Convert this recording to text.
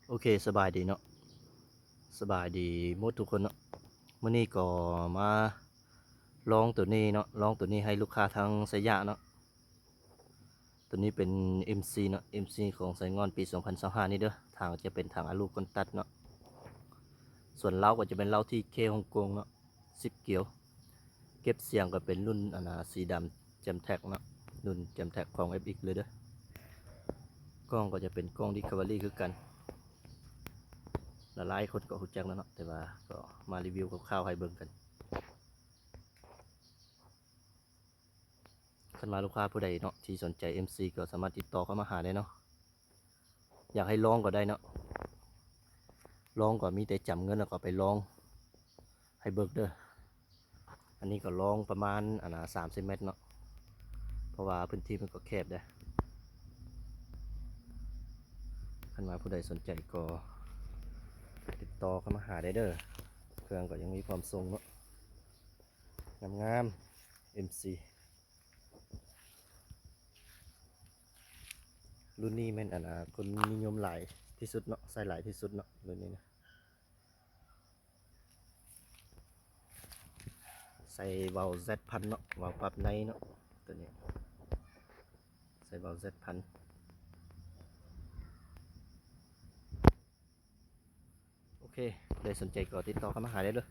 ໂອເຄ ສະບາຍດີເນາະ ສະບາຍດີໝົດທຸກຄົນເນາະ. ມື້ນີ້ກໍມາລອງໂຕນີ້ເນາະ ລອງໂຕນີ້ໃຫ້ລູກຄ້າທາງໄຊຍະເນາະ. ໂຕນີ້ເປັນເອັມຊີເນາະ ເອັມຊີຂອງໄຊງ່ອນປີສອງພັນຊາວຫ້ານີ້ເດີ. ຖັງຈະເປັນຖັງອາລູກອນຕັດເນາະ. ສ່ວນເລົາກໍຈະເປັນເລົາທີເຄຮົງກົງເນາະ ສິບກຽວ. ເກັບສຽງກໍເປັນລຸ້ນອັນນາສີດຳແຈມແທັກເນາະ ລຸ້ນແຈມແທັກຂອງເອັຟເອັກເລີຍເດີ. ກ້ອງກໍຈະເປັນກ້ອງດິສຄັບເວີຣີຄືກັນ. ຫຼາຍໆຄົນກໍຮູ້ຈັກແລ້ວເນາະ ແຕ່ວ່າກໍມາຣີວິວຄ່າວໆໃຫ້ເບິ່ງກັນ. ຄັນວ່າລູກຄ້າຜູ້ໃດເນາະທີ່ສົນໃຈເອັມຊີກໍສາມາດຕິດຕໍ່ເຂົ້າມາຫາໄດ້ເນາະ. ຢາກໃຫ້ລອງກໍໄດ້ເນາະ ລອງກໍມີແຕ່ຈຳເງິນແລ້ວກໍໄປລອງໃຫ້ເບິ່ງເດີ. ອັນນີ້ກໍລອງປະມານອັນນາສາມສິບແມັດເນາະ ເພາະວ່າພື້ນທີ່ມັນກໍແຄບເດ້. ຄັນວ່າຜູ້ໃດສົນໃຈກໍຕິດຕໍ່ເຂົ້າມາຫາໄດ້ເດີ. ເຄື່ອງກໍຍັງມີພ້ອມສົ່ງເນາະ ງາມໆ ເອັມຊີ. ລຸ້ນນີ້ແມ່ນອັນນາຄົນນິຍົມຫຼາຍທີ່ສຸດເນາະ ໃຊ້ຫຼາຍທີ່ສຸດເນາະລຸ້ນນີ້ນະ. ໃສ່ເລົາແຊັດພັນເນາະ ເລົາປັບໃນເນາະ ໂຕນີ້ໃສ່ເລົາແຊັດພັນ. ໂອເຄ ຜູ້ໃດສົນໃຈກໍຕິດຕໍ່ເຂົ້າມາຫາໄດ້ເດີ.